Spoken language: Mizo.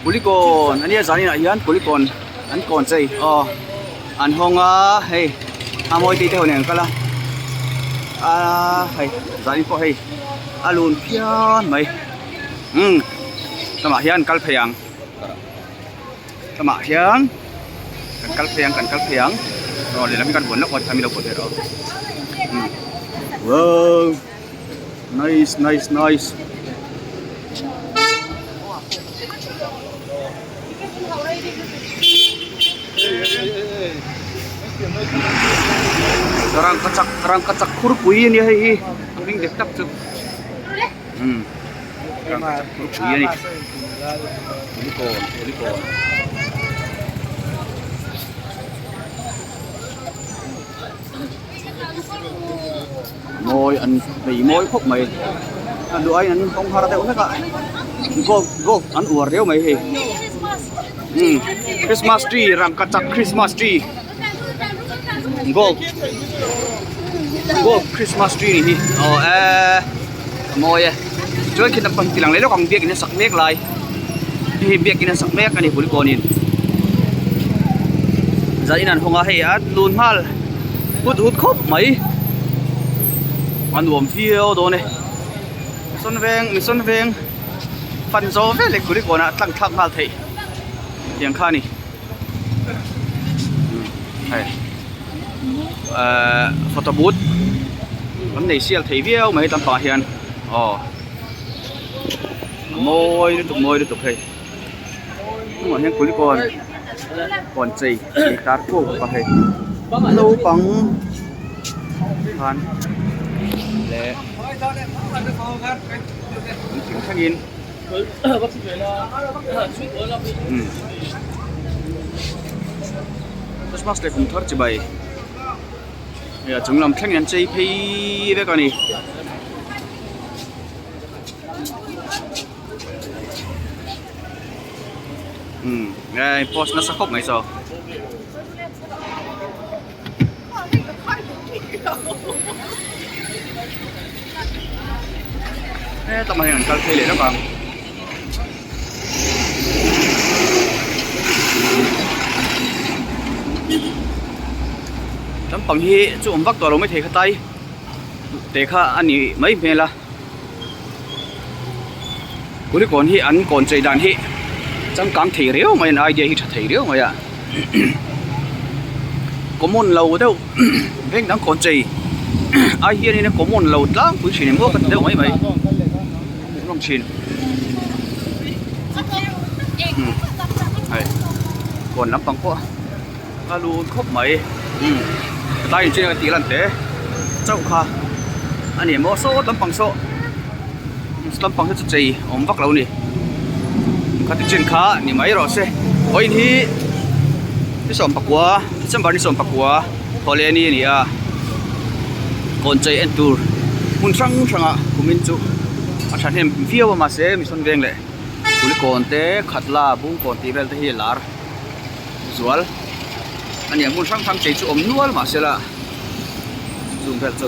Kulikawn ania zan inah hian kulikawn an kawn chei aw an hawng a hei a mawi te te ho nen an kal a aaa hei zan in pawh hei a lun phian mai umm lamah hian kal phei ang lamah hian kan kal phei ang kan kal phei ang aw lehlam hi kan vuan lawk a tikhan min lo pawh thei rawh umm wow. Nice nice nice. Rangkachak rangkachak khurpui a nia hei hi a hming dik tak chu umm rangkachak khurpui a ni kulikawn kulikawn. Mawi an hmei mawi khawp mai a duh aiin an hawng har deuh hlek a gold gold an uar deuh mai hei umm christmas tree rangkachak christmas tree gold gold christmas tree ni hi aw eee a mawi e chuan khi naupang ti lang leh lawk ang biakin a sak mek lai hei hi biakin a sak mek a ni kulikawn in zanin an hawng a hei a lun nghal. Hut hut khawp mai a nuam viau dawn e mission veng mission veng fan zo vel leh kulikawn ah tlang thlak nghal theih tiang kha a ni hei ehh photo booth an nei sial thei viau mai lampangah hian aw a mawi lutuk mawi lutuk hei hnungah hian kulikawn. Kawn chei chei tar kuau bawk a hei naupang khan leh an thing thlengin umm Christmas leh kum thar chibai hei a chung lam thlengin an chei phei vek a ni. Umm eh post nasa khawp mai saw. Hetlangah hian an kal phei leh lawk ang. Lampang hi chu awm vak tawh lo maithei kha tai te kha a ni mai hmel a. Kulikawn hi an kawn chei dan hi changkang thei riau mai an idea hi tha thei riau mai a common lo deuh veng dang kawn chei ai hianin a common lo tlangpui thin emaw ka ti deuh mai mai hmuhnawm thin hei kawn lampang pawh a lut khawp mai umm tlai in chiang a tih lan te chauh kha a ni maw saw lampang saw lampang hi chu chei awm vak lo a ni khati chin kha ni mai rawh se vawiin hi ni 19 December ni 19 thawhleh ni a ni a kawn chei en tur hmun hrang hrang ah kumin chu a thahnem viau a mahse mission veng leh kulikawn te khatla bungkawn tih vel te hi a lar. Zual a nia hmun hrang hrang chei chu awm nual mahse la chung vel chu.